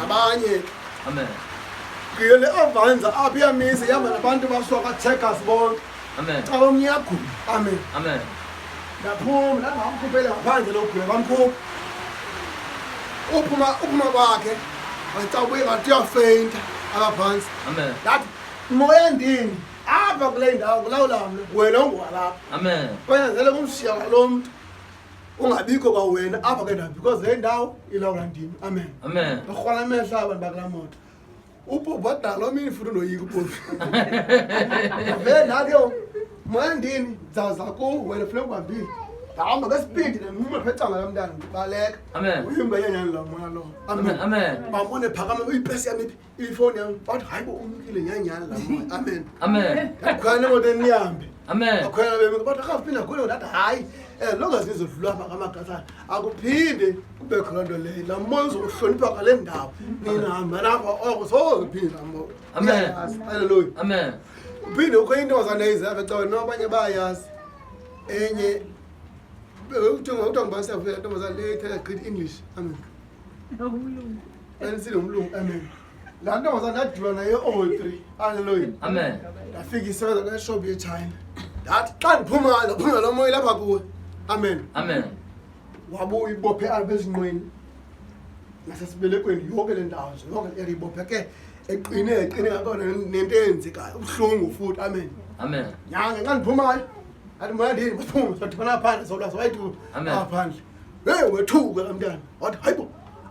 Nabanye. Amen. Kuyo le Avanza apha iyamisa ihamba nabantu basuka Checkers bonke. Amen. Xa omnye uyagula. Amen. Amen. Ndaphuma ndangamkhuphela ngaphandle lo gula bamkhupha. Uphuma uphuma kwakhe wathi ubuye ngathi uyafeyinta apha phantsi. Amen. Ndathi moya ndini apha kule ndawo kulawula mna wena ungowalapha. Amen. Kwanyanzeleka umshiya kwalo mntu ungabikho kwawena apha ke ndawo because le ndawo ilawula ndim. Amen. Amen. Barhwala amehlo abantu bakulaa moto. Upopi wadala omini futhi undoyika upopi. Vele ndathi yo moya ndini ndizawuza kuwe wena funeka uhambile. Ndahamba ngesipidi ndamnquma pha ecanga lomntana ndibaleka. Amen. Uyimba yenyani loo moya lowo. Amen. Amen. Bambone phakama uyipesi yam iphi ifowuni yam bathi hayi bo umkile nyanyani laa moya. Amen. Amen. Ndakhwela emotweni nihambe. Amen. Bakhwela bemi bathi akaphinda khona ndathi hayi um longa zizodlula apha ngamagasana akuphinde kubekho loo nto leyo laa moya uzokuhlonipha kwale ndawo nina hamba lapha oko soze uphinde laa moya. Amen. Uyayazi. Haleluya. Amen. Uphinde kukho intombazana eyize apha ecaweni no abanye bayayazi enye kuthiwa ngubani siyavuya intombazana le ithetha gqithi English. Amen. Umlungu. Ensile umlungu. Amen. Laa ntombazana ndadibana naye o-three. Haleluya. Amen. Ndafika isebenza kule shop yechina. Ndathi xa ndiphumayo ndaphuma lo moya lapha kuwe. Amen. Amen. Wabuya ibophe apha ezinqweni nasesibelekweni yonke le ndawo nje yonke le area ibopheke eqine eqine ngakhona nento eyenzekayo ubuhlungu futhi. Amen. Amen. Nyange xa ndiphumayo athi moya ndini baphume sodibana phandle solwa sowayithi Amen. apha phandle. Heyi wethuka laa mntana wathi hayibo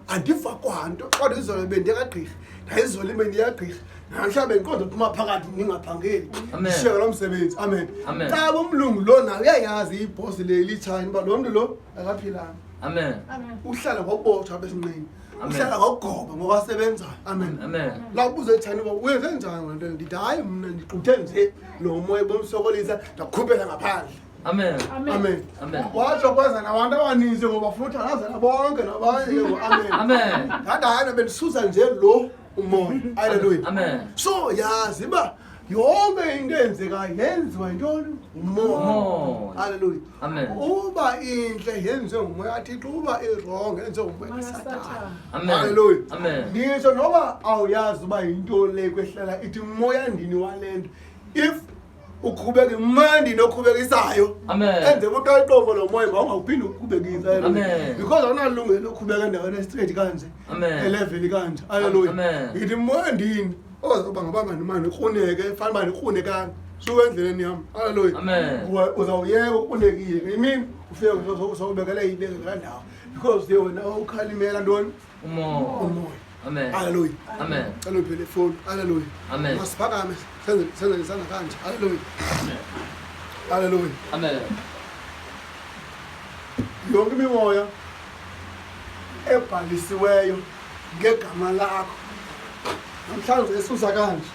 andiva kwanto kodwa izolo bendiye kagqirha ndayizolo ibe kagqirha namhla bendiqonda uphuma phakathi ndingaphangeli Amen. ndishiyeka lo msebenzi. Amen. Amen. Xa umlungu lo naye uyayazi ibhosi le litshayina uba lo mntu lo akaphilanga. Amen. Amen. Uhlala ngokubotshwa apha esinqeni. Amen. Uhlala ngokugoba ngokwasebenzayo. Amen. Amen. La ubuze etshayina uba wenze njani ngale nto, ndithi hayi mna ndigquthe nje lo moya bomsokolisa ndakhuphela ngaphandle. Amen. Amen. Amen. Amen. Watsho kweza nabantu abaninzi ngoba funa uthandazela bonke nabanye ke ngoku. Amen. Amen. Ndathi hayi bendisusa nje lo umoya. Haleluya. Amen. So yazi uba yonke into eyenzekayo yenziwa yintoni? Ngumoya. Umoya. Haleluya. Amen. Uba intle yenziwe ngumoya kaThixo, uba iwrong yenziwe ngumoya kaSathane. Amen. Haleluya. Amen. Nditsho noba awuyazi uba yintoni le kwehlela ithi moya ndini wale nto. If ukhubeke mandi nokhubekisayo. Amen. Enze uqala iqobo lo moya ngoba ungawuphinde ukhubekise. Amen. Because awunalungelo lokukhubeka endaweni estraight kanje. Amen. Elevel kanje. Haleluya. Amen. Ngithi moya ndini ozoba ngabamba nomani ukruneke fanele uba ndikrunekanga. Suka endleleni yam. Haleluya. Amen. Uzawuyeka ukrunekile. Imini ufike uzawubekele ibeke kulaa ndawo. Because wena ukhalimela ntoni? Umoya. Umoya. Amen. Haleluya. Amen. Cela uphele ifoni. Haleluya. Amen. Masiphakame senze senze isandla kanje. Haleluya. Haleluya. Amen. Yonke imimoya ebhalisiweyo ngegama lakho namhlanje esusa kanje.